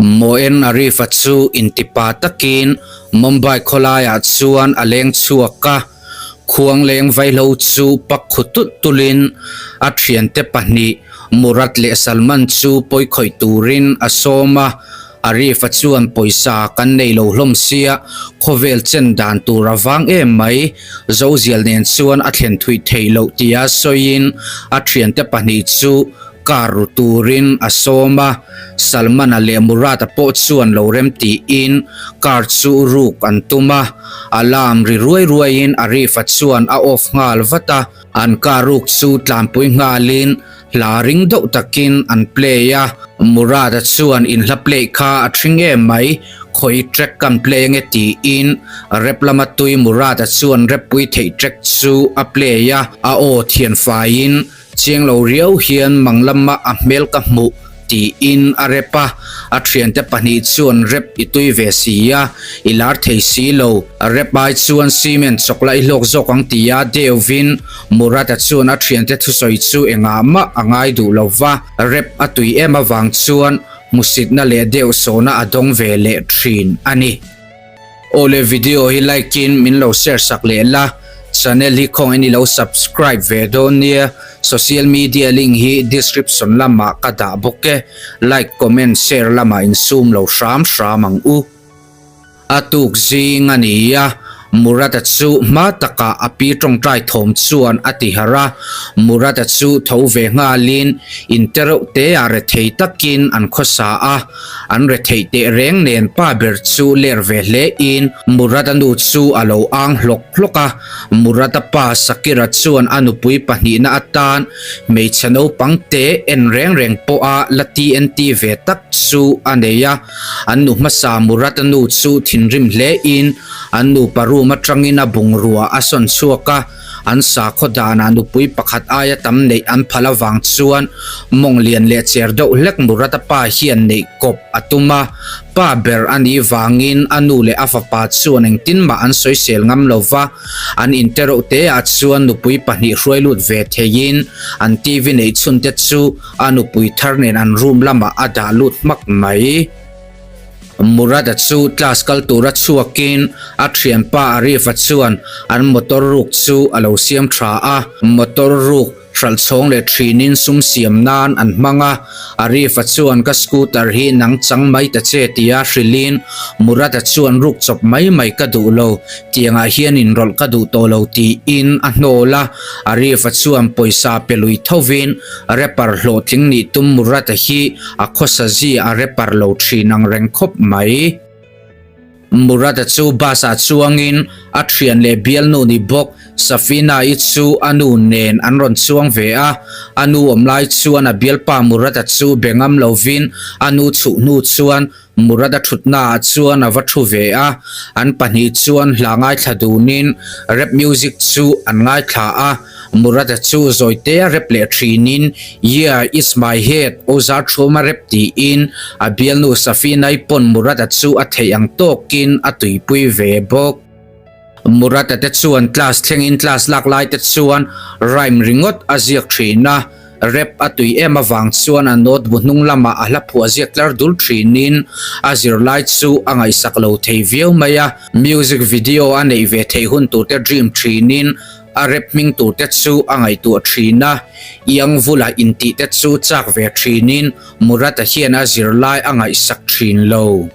Moen Arif-a chu intipa takin Mumbai khawlaiah chuan a leng chhuak a, khuangleng vaihlo chu pak khu tulh tulhin a thiante pahnih Murad leh Salman chu pawi khawih turin a sawm a, Arif-a chuan pawisa kan nei lo hlawm sia, khawvel chen dan tur a vang em mai, Zozial nen chuan a thlen thuih theih loh tia sawiin a thiante pahnih chu Car ru turin a sawm a, Salman-a leh Murad-a pawh chuan lo rem tiin car chu ruk an tum a, alarm ri ruai ruaiin Arif-a chuan a off nghal vat a, an car ruk chu tlanpui nghalin hla ring deuh takin an play a, Murad-a chuan in hla play kha a thring em mai, khawi track kan play ange tiin rap lama tui Murad-a chuan rap pui theih track chu a play a, a aw thian faiin Chiang lo riau hian mang lama a hmel ka hmuh tiin a rep a, a thiante pahnih chuan rep i tui ve si a, i lar thei si lo, rep ai chuan cement chawk la i hlawk zawk ang tia deuhvin Murata chuan a thiante thusawi chu engah mah a ngai duh lo va, rep a tui em avang chuan hmusitna leh deuhsawhna a dawng ve leh thin a ni. Awle video hi like in min lo share sak leh la, channel hi khawng in i lo subscribe ve dawn nia, social media link hi description lamah ka dah bawk e, like comment share lamah in sum lo hram hram ang u. A tuk zing a ni a, Murata chu hma takah a pi tawngtai thawm chuan a ti harh a, Murata chu tho ve nghalin in te reuh te ah rethei takin an khawsa a, An retheih teh reng nen pa ber chu ler ve hle in Murata nu chu a lo ang hlawk hlawk a, Murata pa Sakira chuan a nupui pahnihna atan hmeichhe naupang te en reng reng pawh a la TNT ve tak chu a nei a, an nu hmasa Murata nu chu thinrim hle in an nupa room atangin a bungrua a sawn chhuak a. An sakhaw danah nupui pakhat aia tam neih an phal avang chuan mawng lian leh cher deuh hlek Murata pa hian neih kawp a tum a, pa ber a nih vangin a nu leh a fapa chuan engtin mah an sawisel ngam lo va, an intereuh te ah chuan nupui pahnih hruai lut ve theiin an TV neih chhun te chu a nupui thar nen an room lamah a dah lut hmak mai. Murad-a chu class kal tura chhuakin a thianpa Arif-a chuan an motor ruk chu a lo siam tha a, motor ruk hralh chhawng leh thinin sum siam nan an hmang a, Arif-a chuan ka scooter hi nang chang mai ta che tia hrilhin Murad-a chuan ruk chawp mai mai ka duh lo, tiangah hian inrawlh ka duh tawh lo tiin a hnawl a, Arif-a chuan pawisa pe lui thovin Rapper hlawhtling nih tum Murata hi a khawsa zi a rapper lo thin ang reng khawp mai. Murata chu bus ah chuangin a thian leh bialnu ni bawk Safina-i chu a nu nen an rawn chuang ve a, a nu awm lai chuan a bialpa Murata chu be ngam lovin a nu chhuh hnu chuan Murad a thutna ah chuan a va thu ve a, an pahnih chuan hla ngaithla dunin rap music chu an ngaithla a, Murad-a chu zawite a rap leh thinin Yeah, it's my head, Ozar Thuma rap tiin a bialnu Safinai pawn Murad-a chu a theih ang tawkin a tuipui ve bawk. Murata te chuan class thlengin class lak lai te chuan rhyme ringawt a ziak thin a, rap a tui em avang chuan a note bu hnung lamah a hla phuah ziak tlar dul thinin a zirlai chu a ngaihsak lo thei viau mai a, music video a neih ve theih hun tur te dream thinin a rap hming tur te chu a ngaihtuah thin a, iang vula intih te chu chak ve thinin Murata hian a zirlai a ngaihsak thin lo.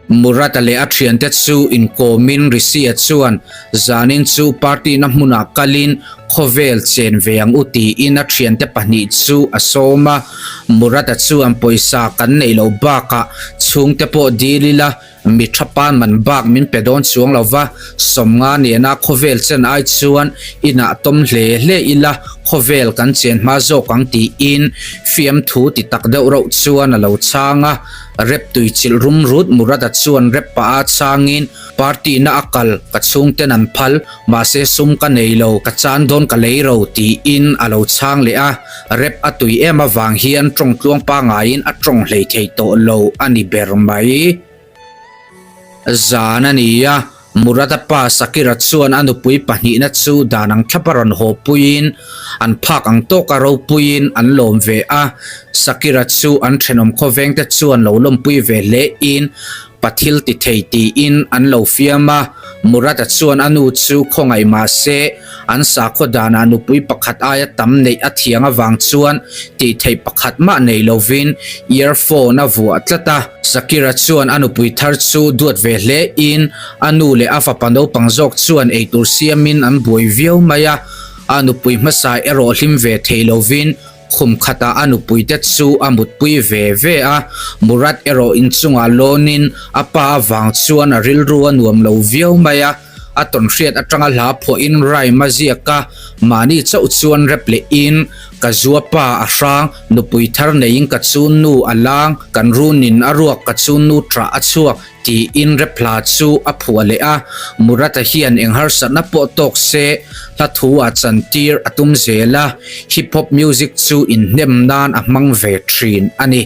Murata leh a thiante chu inkawmin Risia chuan zanin chu party na hmunah kalin khawvel chen ve ang u tiin a thiante pahnih chu a sawm a. Murata chuan pawisa kan neih loh bakah chhungte pawh dil ila mi tha pan man bak min pe dawn chuang lo va, sawmnga nena khawvel chen ai chuan inah tawm hle hle ila khawvel kan chen hma zawk ang tiin fiamthu ti tak deuh reuh chuan a lo chhang a. Rep tui chilh rum rut Murata chuan rep pah a changin party na a kal ka chhungten an phal mahse sum ka nei lo ka chan dawn ka lei ro tiin a lo chhang leh a, rep a tui em avang hian tawng tluang pangaiin a tawng hlei thei tawh lo a ni ber mai. Zan a ni a. Murad-a pa Sakira chuan a nupui pahnihna chu dan ang thlapa rawn haw puiin an phak ang tawka ropuiin an lawm ve a. Sakira chu an thenawm khawvengte chuan lo lawmpui ve hlein Pathil ti thei tiin an lo fiam a, Murad-a chuan a nu chu khawngaih mah se, an sakhaw danah nupui pakhat aia tam neih a thiang avang chuan tih theih pakhat mah nei lovin earphone a vuah tlat a. Sakira chuan a nupui thar chu duat ve hle in a nu leh a fapa naupang zawk chuan eitur siamin an buai viau mai a, a nupui hmasa erawh hlim ve thei lovin Khum khatah a nupuite chu a mutpui ve ve a, Murat erawh inchungah lawnin a pa avang chuan a rilru a nuam lo viau mai a, a tawnhriat atanga hla phuahin rhyme a ziak a, mahni chauh chuan rap lehin, Ka zua pa a hrang, nupui thar neiin ka chunnu a lang, kan runin a ruak ka chunnu ṭah a chhuak, Tiin rap hla chu a phuah leh a, Murata hian eng harsatna pawh tawk se hla thu ah chantir a tum zel a, hip hop music chu inhnem nan a hmang ve thin a ni.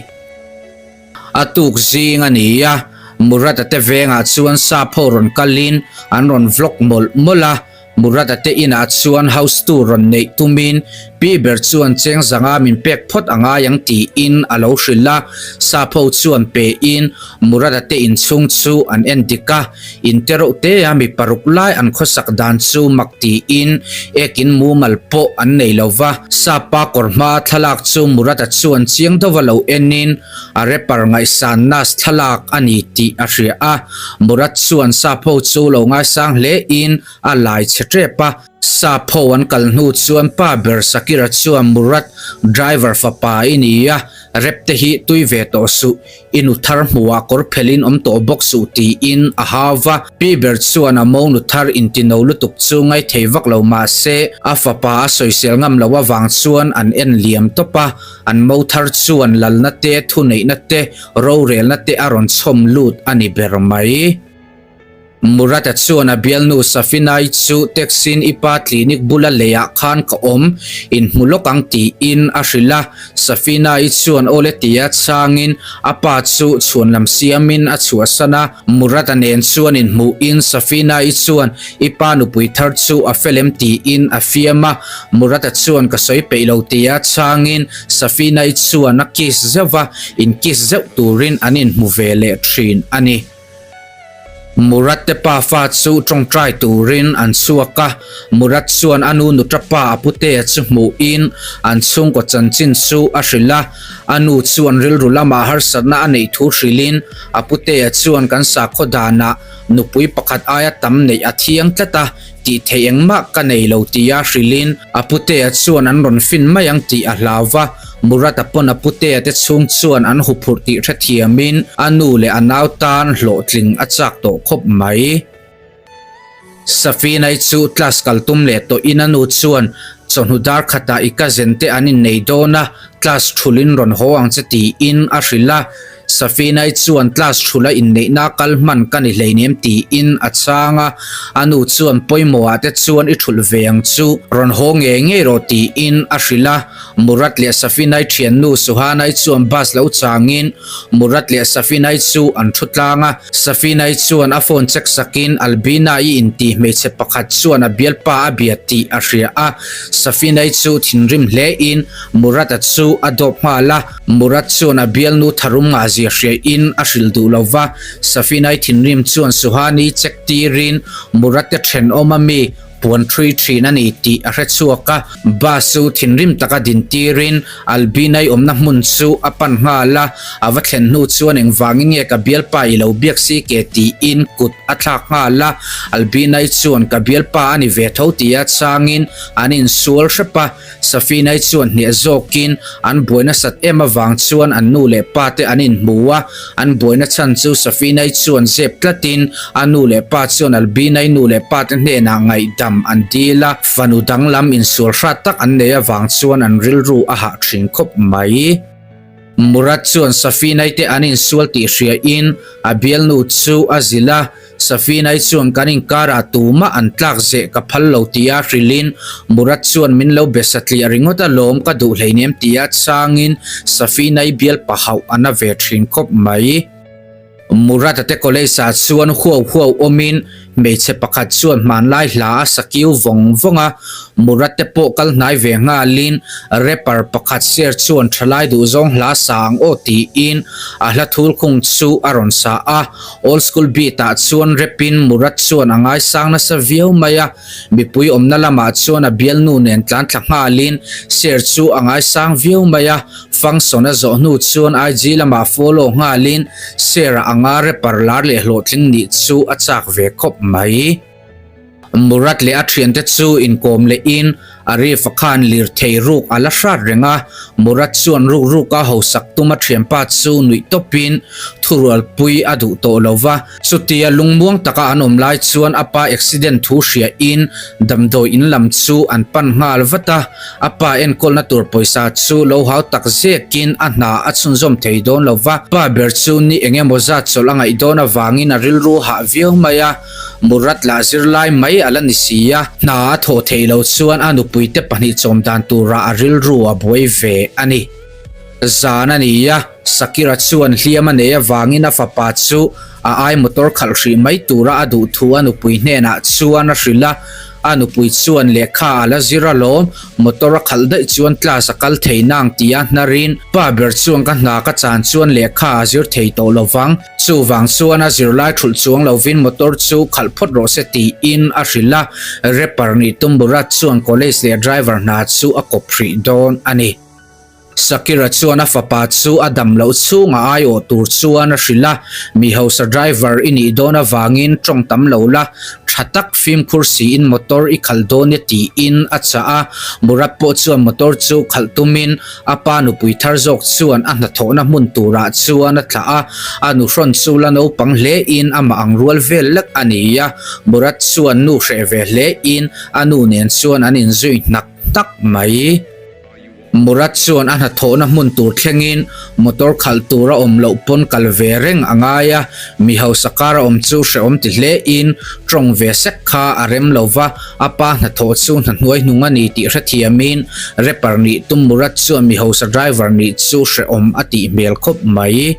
A tuk zing a ni a, Murata te vengah chuan sap ho rawn kalin an rawn vlog mawlh mawlh a, Murata te inah chuan house tour rawn neih tumin pi ber chuan cheng zanga min pek phawt a ngai ang tiin a lo hrilh a, sap ho chuan pein Murata te inchhung chu an en dik a, in te reuh te a mi paruk lai an khawsak dan chu mak tiin ekin mumal pawh an nei lo va, sap pa kawr hma thlalak chu Murata chuan chiang deuha lo enin a rapper ngaihsan Nas thlalak a ni tih a hria a, Murat chuan sap ho chu lo ngaisang hle in a lai chhe tep a. Sap ho an kal hnu chuan pa ber Sakira chuan Murat driver fapa i ni a, rap te hi tui ve tawh suh, i nu thar hmuhah kawr phelh in awm tawh bawk suh tiin a hau va. Pi ber chuan a mo nu thar intino lutuk chu ngaithei vak lo mah se a fapa a sawisel ngam loh avang chuan an en liam tawp a. An mo thar chuan lalna te, thuneihna te, rorelna te a rawn chhawm lut a ni ber mai. Murata chuan a bialnu Safinai chu taxi-in i pa clinic bula leiah khan ka awm, inhmu lawk ang tiin a hrilh a. Safinai chuan awle tia chhangin a pa chu chhuanlam siamin a chhuahsan a. Murata nen chuan inhmuhin Safinai chuan i pa nupui thar chu a fel em tiin a fiam a. Murata chuan ka sawi peih lo tia chhangin Safinai chuan a kiss zeuh va, in kiss zeuh turin an inhmu ve leh thin a ni. Murat te pafa chu tawngtai turin an chhuak a, Murat chuan a nu nuta pa a putea chu hmuhin an chhungkaw chanchin chu a hrilh a, a nu chuan rilru lamah harsatna a neih thu hrilhin a putea chuan kan sakhaw danah nupui pakhat aia tam neih a thiang tlat a, Tih theih engmah ka nei lo tia hrilhin a putea chuan an rawn fin mai ang tih a hlau va, Murata pawn a putea te chhung chuan an huphurh tih hrethiamin a nu leh a nau tan hlawhtling a chak tawh khawp mai. Safinai chu class kal tum leh tawhin a nu chuan chawhnu dar khatah i cousin te an innei dawn a, class thulhin rawn haw ang che tiin a hrilh a. Safinai chuan class thula inneihna kal hman ka ni hleinem tiin a chhang a, a nu chuan pawimawhah te chuan i thulh ve ang chu, rawn haw ngei ngei rawh tiin a hrilh a. Murat leh Safinai thiannu Suhanai chuan bus lo changin Murat leh Safinai chu an thu tlang a, Safinai chuan a phone check sakin Albina-i inti hmeichhe pakhat chuan a bialpa a bia tih a hria a, Safinai chu thinrim hlein Murat-a chu a dawp nghal a. Murat chuan a bialnu tharum ngahzia hriain a hrilh duh lo va, Safinai thinrim chuan Suhani check tirin Murat te thenawm a mi puan thui thin a ni tih a hre chhuak a, bus chu thinrim taka din tirin Albinai awmna hmun chu a pan nghal a, a va thlen hnu chuan engvangin nge ka bialpa i lo biak si ke tiin kut a thlak nghal a, Albinai chuan ka bialpa a ni ve tho tia chhangin an insual hrep a. Safinai chuan hneh zawkin an buai nasat em avang chuan an nu leh pa te an inhmu a, an buaina chhan chu Safinai chuan zep tlatin a nu leh pa chuan Albinai nu leh pa te hnenah ngaihdam an dil a, fanu danglam insual hrat tak an nei avang chuan an rilru a hah thin khawp mai. Murat chuan Safinai te an insual tih hriain a bialnu chu a zilh a, Safinai chuan kan inkarah tumah an tlak zeh ka phal lo tia hrilhin Murat chuan min lo be satliah ringawt a lawm ka duh hleinem tia chhangin Safinai bialpa hauh a na ve thin khawp mai. Murat-a te college ah chuan huau huau awmin. Hmeichhe pakhat chuan hmanlai hla a sa kiu vawng vawng a, Murat te pawh kal hnai ve nghalin rapper pakhat Sher chuan thalai duhzawng hla sa ang aw tiin a hla thul khung chu a rawn sa a. Old school beat ah chuan rap in Murat chuan a ngaisang nasa viau mai a, mipui awmna lamah chuan a bialnu nen tlan thla nghalin Sher chu a ngaisang viau mai a. Function a zawh hnu chuan IG lamah follow nghalin Sarah anga rapper lar leh hlawhtling nih chu a chak ve khawp mai. Murat leh a thiante chu inkawm lehin Arif a khan lirthei ruk a la hrat reng a, Murat chuan ruk ruk a hausak tum a thianpa chu nuih tawpin thurualpui a duh tawh lo va. Chutia lungmuang taka an awm lai chuan a pa accident thu hriain damdawi in lam chu an pan nghal vat a, a pa enkawlna tur pawisa chu lo hau tak zekin a hna a chhunzawm thei dawn lo va, pa ber chu ni eng emaw zat chawlh a ngaih dawn avangin a rilru hah viau mai a, Murat lah zirlai mai a la ni si a, hna a thawh theih loh chuan a nupuite pahnih chawm dan turah a rilru a buai ve a ni. Zan a ni a, Sakira chuan hliam a nei avangin a fapa chu a ai motor khalh hrih mai tura a duh thu a nupui hnenah chuan a hrilh a. A nupui chuan lehkha a la zir alawm, motor a khalh daih chuan class a kal thei nang tia hnarin pa ber chuan ka hna ka chan chuan lehkha a zir thei tawh lovang, chuvang chuan a zirlai thulh chuang lovin motor chu khalh phawt rawh se tiin a hrilh a. Rapper nih tum Murat chuan college leh driver hna chu a kawp hrih dawn a ni. Shakira chuan a fapa chu a dam loh chhunga aiawh tur chuan a hrilh a, Mi hausa driver i nih dawn avangin tawng tam lo la, tha tak fimkhur siin motor i khalh dawn e tiin a chah a. Murat pawh chuan motor chu khalh tumin a pa nupui thar zawk chuan a hnathawhna hmun turah chuan a thlah a, a nuhrawn chu la naupang hlein amah ang rual vel lek a ni a. Murat chuan nu hreh ve hlein a nu nen chuan an inzui hnak hnak mai. Murat chuan a hnathawhna hmun tur thlengin motor khalh tur a awm loh pawn kal ve reng a ngai a, mi hausa kar a awm chu hrehawm ti hlein tawng ve sek kha a rem lo va, a pa hnathawh chu hna hnuai hnung a ni tih hrethiamin rapper nih tum Murat chuan mi hausa driver nih chu hrehawm a tih hmel khawp mai.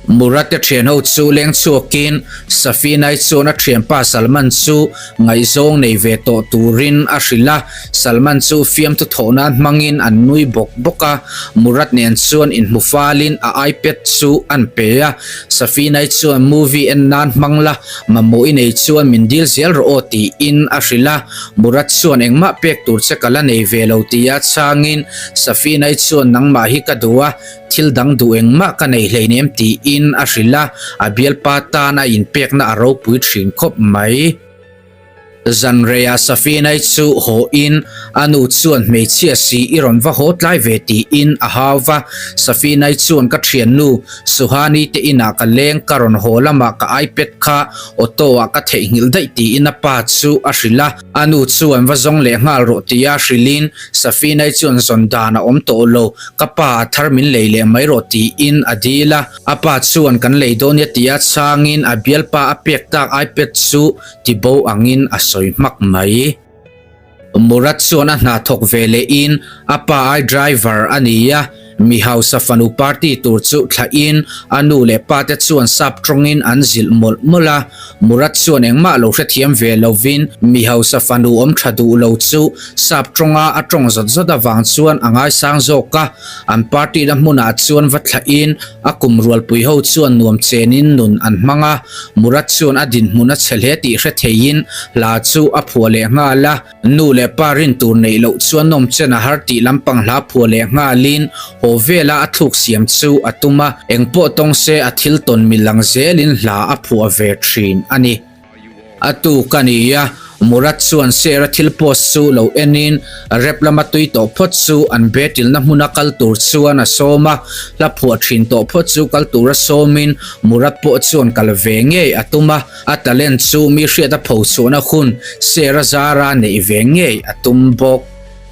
Murat-te thian ho chu leng chhuakin Safinai chuan a thianpa Salman chu ngaihzawng nei ve tawh turin a hrilh a, Salman chu fiamthu thawh nan hmangin an nui bawk bawk a, Murat nen chuan inhmu falin a iPad chu an pe a, Safinai chuan movie en nan hmang la, mamawh i nei chuan min dil zel rawh aw tiin a hrilh a, Murat chuan engmah pek tur che ka la nei ve lo tia chhangin Safinai chuan nangmah hi ka duh a, Thil dang duh engmah ka nei hleinem tiin a hrilh a, a bialpa tan a inpekna a ropui thin khawp mai. Zanreiah Safinai chu haw in a nu chuan hmeichhia si i rawn va haw tlai ve tiin a hau va, Safinai chuan ka thiannu Suhani te inah ka leng ka rawn haw lamah ka iPad kha auto ah ka theihnghilh daih tiin a pa chu a hrilh a, a nu chuan va zawng leh nghal rawh tia hrilhin Safinai chuan zawn dan a awm tawh lo. Ka pa a thar min lei leh mai rawh tiin a dil a, a pa chuan kan lei dawn nia tia chhangin a bialpa a pek tak iPad chu tibo angin a sawi hmak mai. Murat chuan a hna thawk ve lehin a pa ai driver a ni a, mi hausa fanu party tur chu thlahin a nu leh pa te chuan sap tawngin an zilh mawlh mawlh a, Murat chuan engmah lo hrethiam ve lovin mi hausa fanu awm tha duh lo chu sap tawnga a tawng zawt zawt avang chuan a ngaisang zawk a, an party na hmunah chuan va thlahin a kum rualpui ho chuan nuam chenin nun an hmang a, Murat chuan a dinhmun a chhe hle tih hre theiin hla chu a phuah leh nghal a. Nu leh pa rin tur neih loh chuan nawm chen a har tih lampang hla phuah leh nghalin haw vela a thluk siam chu a tum a, engpawh tawng se a thil tawn mil ang zelin hla a phuah ve thin a ni. A tuk a ni a, Murat chuan Sera thil post chu lo enin rap lama tui tawh phawt chu an battle-na hmuna kal tur chuan a sawm a, hla phuah thin tawh phawt chu kal tura sawmin Murat pawh chuan kal ve ngei a tum a. A talent chu mi hriat a pho chhuahna hun Sera zara neih ve ngei a tum bawk.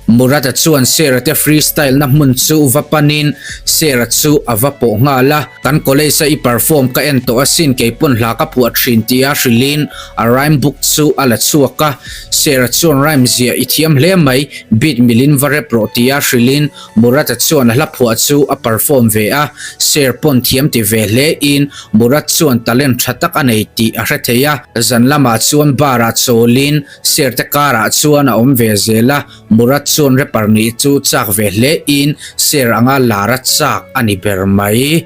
Murata chuan Sera te freestyle na hmun chu va panin Sera chu a va pawh nghal a, Kan college a i perform ka en tawh asin keipawn hla ka phuah thin tia hrilhin a rhyme book chu a la chhuak a, Sera chuan rhyme ziah i thiam hle mai, beat milin va rap rawh tia hrilhin Murata chuan a hla phuah chu a perform ve a, Ser pawn thiam ti ve hle in Murat chuan talent tha tak a nei tih a hre thei a, zan lamah chuan bar ah chawlin Ser te karah chuan a awm ve zel a, Murat chuan rapper nih chu chak ve hle in Ser anga lar a chak a ni ber mai.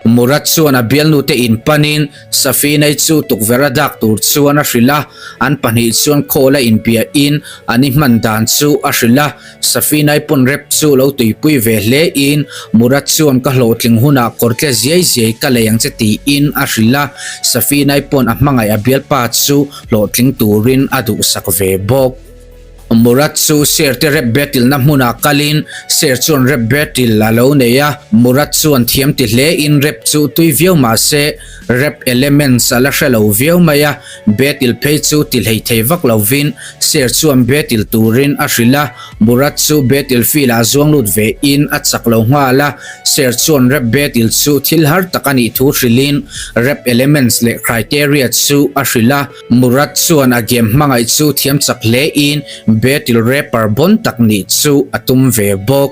Murat chuan a bialnu te in panin Safinai chu tukverh a dak tur chuan a hrilh a, an pahnih chuan call a inbia in an i hman dan chu a hrilh a, Safinai pawn rap chu lo tuipui ve hle in Murat chuan ka hlawhtling hunah kawr tle ziai ziai ka lei ang che tiin a hrilh a, Safinai pawn a hmangaih a bialpa chu hlawhtling turin a duhsak ve bawk. Murat chu Sir te rap battle na hmunah kalin Sir chuan rap battle a lo nei a, Murat chuan thiam ti hle in rap chu tui viau mah se rap elements a la hre lo viau mai a, battle phei chu ti hlei thei vak lovin Sir chuan battle turin a hrilh a, Murat chu battle field ah zuang lut ve in a chak lo nghal a, Sir chuan rap battle chu thil har tak a nih thu hrilhin rap elements leh criteria chu a hrilh a. Murat chuan a game hmangaih chu thiam chak hle in battle rapper bawn tak nih chu a tum ve bawk.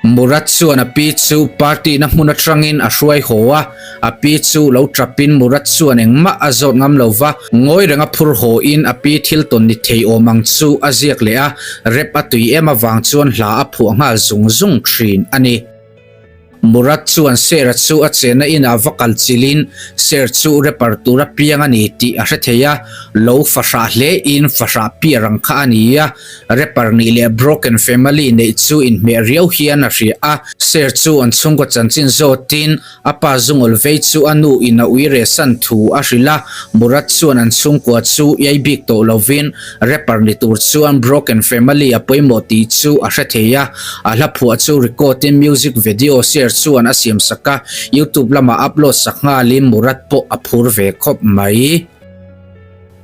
Murat chuan a pi chu party na hmun atangin a hruai haw a, a pi chu lo tap in Murat chuan engmah a zawt ngam lo va, ngawi renga phur haw in a pi thil tawn ni thei awm ang chu a ziak leh a, rap a tui em avang chuan hla a phuah nghal zung zung thin a ni. Murat chuan Sera chu a chenna inah va kal chilhin Ser chu rapper tura piang a ni tih a hre thei a, lo fahrah hlein fahrah piar ang kha a ni a, rapper nih leh broken family neih chu inhmeh riau hian a hria a. Ser chu an chhungkaw chanchin zawtin a pa zungawl vei chu a nu in a ui reh san thu a hrilh a, Murat chuan an chhungkua chu iai bik tawh lovin Rapper ni tur chuan Broken Family a pawimawh tih chu a hre thei a, a hla phuah chu record in music video share chuan a siam sak a, YouTube lamah upload sak nghalin Murat pawh a phur ve khawp mai.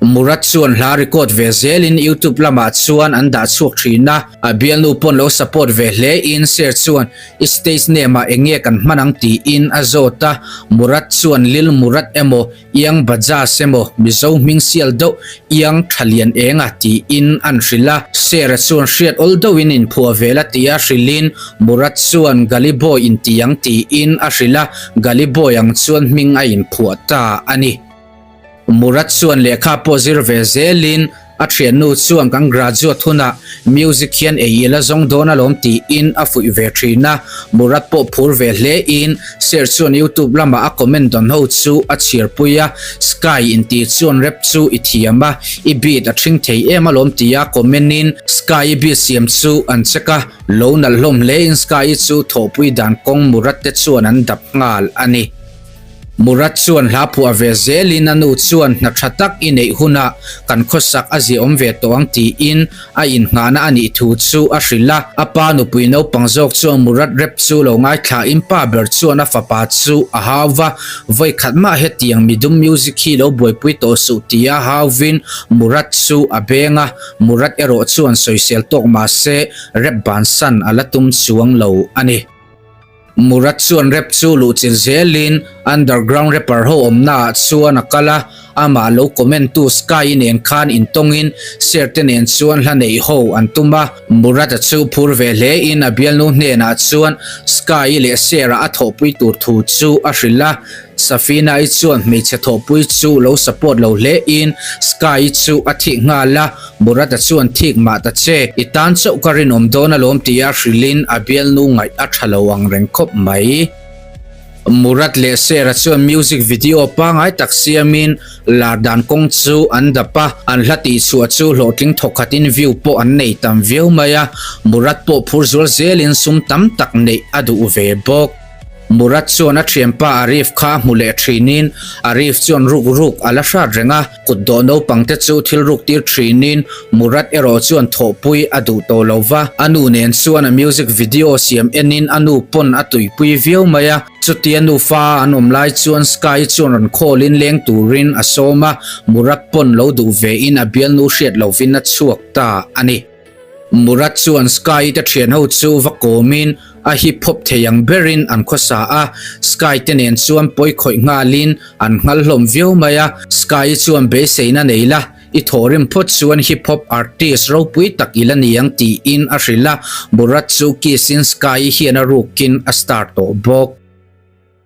Murat chuan hla record ve zelin YouTube lamah chuan an dah chhuak thin a, a bialnu pawn lo support ve hle in share chuan i stage name ah eng nge kan hman ang tiin a zawt a, Murat chuan Lil Murat emaw Iang Bajaj emaw Mizo hming sial deuh Iang tha lian eng a tiin an hrilh a, Sera chuan hriat awl deuhin inphuah vel a tia hrilhin Murat chuan Gully Boy inti ang tiin a hrilh a, Gully Boy ang chuan hming a inphuah ta a ni. Murat chuan lehkha pawh zir ve zelin A thiannu chuan kan graduate hunah music hian ei ila zawng dawn alawm tiin a fuih ve thin a, Murat pawh phur ve hle in Sir chuan youtube lamah a comment dawn ho chu a chhiar pui a, Sky inti chuan rap chu i thiam a, i beat a thring thei em alawm tia comment in Sky i beat siam chu an check a, lo nalh hlawm hle in Sky i chu thawhpui dan kawng Murat te chuan an dap nghal a ni. Murat chuan hla phuah ve zelin a nu chuan hna tha tak i neih hunah kan khawsak a ziaawm ve tawh ang tiin a inngahna a nih thu chu a hrilh a. A pa nupui naupang zawk chuan Murat rep chu lo ngaithlain pa ber chuan a fapa chu a hau va, vawi khat mah hetiang midum music hi lo buaipui tawh suh tia hauvin Murat chu a beng a, Murat erawh chuan sawisel tawk mahse rep bansan a la tum chuang lo a ni. Murat chuan rap chu luhchilh zelin underground rapper ho awmnaah chuan a kal a, amah lo comment tu Sky-i nen khan intawngin Sir te nen chuan hla neih ho an tum a. Murat-a chu phur ve hlein a bialnu hnenah chuan Sky-i leh Sir-a a thawhpui tur thu chu a hrilh a. Safina-i chuan hmeichhe thawhpui chu lo support lo hlein Sky-i chu a thik nghal a. Murata chuan thik mah ta che, i tan chauh ka rinawm dawn alawm tia hrilhin a bialnu ngaih a tha lo ang reng khawp mai. Murat leh Sera chuan music video pangai tak siamin lar dan kawng chu an dap a, an hla tihchhuah chu hlawhtling thawkhatin view pawh an nei tam viau mai a, Murat pawh phur zual zelin sum tam tak neih a duh ve bawk. Murat chuan a thianpa Arif kha a hmu leh thinin Arif chuan ruk ruk a la hrat reng a, kut dawh naupang te chu thil ruk tir thinin Murat erawh chuan thawhpui a duh tawh lo va, a nu nen chuan a music video siam enin a nu pawn a tuipui viau mai a, chutia nufa an awm lai chuan Sky chuan rawn call in leng turin a sawm a, Murat pawn lo duh ve in a bialnu hriat lovin a chhuak ta a ni. Murat chuan Sky te thian ho chu va kawmin a hip hop thei ang berin an khawsa a, Sky te nen chuan pawi khawih nghalin an nghal hlawm viau mai a, Sky chuan beiseina nei la, i thawhrim phawt chuan hip hop artist ropui tak i la ni ang tiin a hrilh a, Murat chu kiss in Sky hian a rukin a star tawh bawk.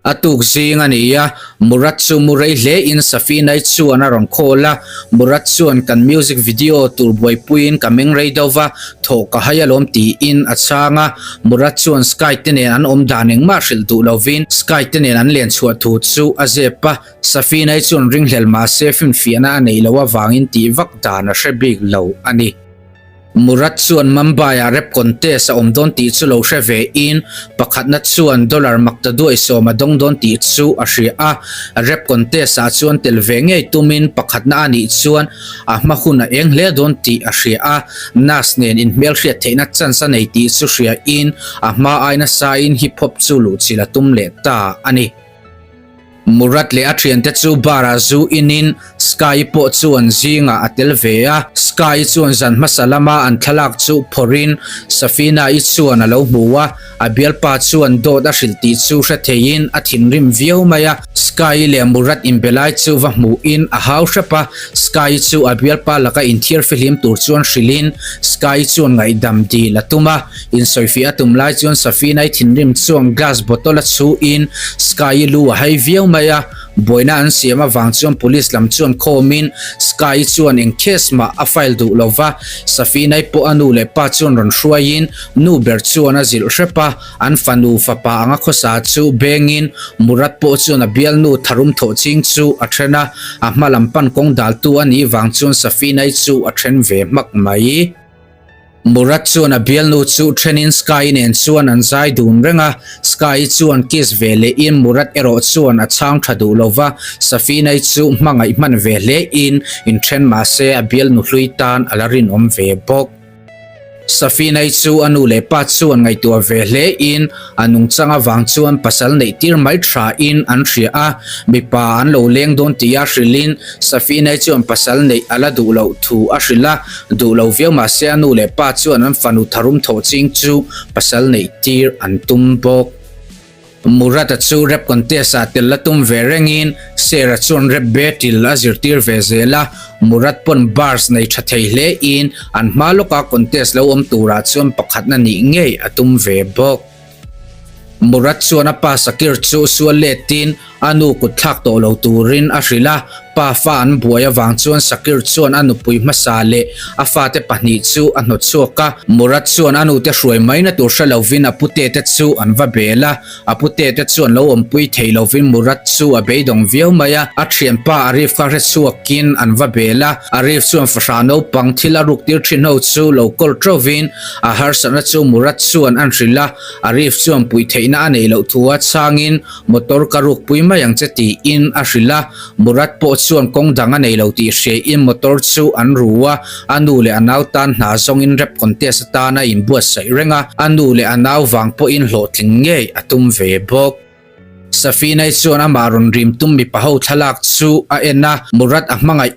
A tuk zing a ni a, Murat chu mu rei hle in Safinai chuan a rawn call a, Murat chuan kan music video tur buaipuiin ka meng rei deuh va, thawh ka hai alawm tiin a chhang a, Murat chuan Sky te nen an awm dan engmah hrilh duh lovin Sky te nen an len chhuah thu chu a zep a, Safinai chuan ringhlel mahse finfiahna a neih loh avangin tih vak dan a hre bik lo a ni. Murat chuan Mumbai-ah rap contest a awm dawn tih chu lo hre ve in, pakhatna chuan dollar makta duai sawm a dawng dawn tih chu a hria a. Rap contest-ah chuan tel ve ngei tumin pakhatna a nih chuan a hma hun a eng hle dawn tih a hria a. Nas nen inhmelhriat theihna chance a nei tih chu hria in, a hma ai nasa in hip hop chu luhchilh a tum leh ta a ni. Murat leh a thiante chu bar-ah zu inin Sky pawh chuan zingah a tel ve a. Sky chuan zan hmasa lama an thlalak chu phawrhin Safina-i chuan a lo hmu a, a bialpa chuan dawt a hrilh tih chu hre theiin a thinrim viau mai a. Sky leh Murat inbe lai chu va hmuhin a hau hrep a, Sky chu a bialpa laka inthiar fihlim tur chuan hrilhin Sky chuan ngaihdam dil a tum a. Insawifiah a tum lai chuan Safina-i thinrim chuan glass bottle a chhuin Sky-i lu a hai viau mai a, buaina an siam avang chuan police lam chuan khawmin Sky-i chuan eng case mah a file duh lo va, Safina-i pawh a nu leh pa chuan rawn hruaiin nu ber chuan a zilh hrep a, an fanu fapa anga khawsa chu bengin Murat pawh chuan a bialnu tharum thawh ching chu a then a, a hma lam pan kawng daltu a nih vang chuan Safina-i chu a then ve hmak mai. Murat chuan a bialnu chu thenin Sky nen chuan an zai dun reng a, Sky chuan kiss ve lehin Murat erawh chuan a chhang tha duh lova, Safinai chu hmangaih hman ve hle in inthen mahse a bialnu hlui tan a la rinawm ve bawk. Safinai chu a nu leh pa chuan ngaihtuah ve hle in a nungchang avang chuan pasal neih tir mai tha in an hria a, mipa an lo leng dawn tia hrilhin Safinai chuan pasal neih a la duh loh thu a hrilh a, Duh lo viau mah se a nu leh pa chuan an fanu tharum thawh ching chu pasal neih tir an tum bawk. Murat-a chu rap contest-ah tel la tum ve rengin Sera chuan rap battle a zirtir ve zel a, Murat pawn bars nei tha thei hle in an hma lawka contest lo awm turah chuan pakhatna nih ngei a tum ve bawk. Murat chuan a pa Sakir chu sual letin a nu kut thlak tawh lo turin a hrilh a, pa fa an buai avang chuan Sakir chuan a nupui hmasa leh a fate pahnih chu a hnawt chhuak a. Murat chuan a nute hruai maina tur hre lovin a putete chu an va bel a, a putete chuan lo awmpui thei lovin Murat chu a beidawng viau mai a, a thianpa Arif kha hre chhuakin an va bel a, Arif chuan fahrah naupang thil a ruk tir thin ho chu lo kawl teuhvin a harsatna chu Murat chuan an hrilh a. Arif chuan puih theihna a neih loh thu a chhangin motor ka ruk pui mai ang che tiin a hrilh a, Murat pawh chuan kawng dang a nei lo tih hriain motor chu an ru a, a nu leh a nau tan hna zawngin rap contest atan a inbuatsaih reng a, a nu leh a nau vang pawhin hlawhtling ngei a tum ve bawk. Safinai chuan amah rawn rim tum mipa ho thlalak chu a en a, Murat a hmangaih.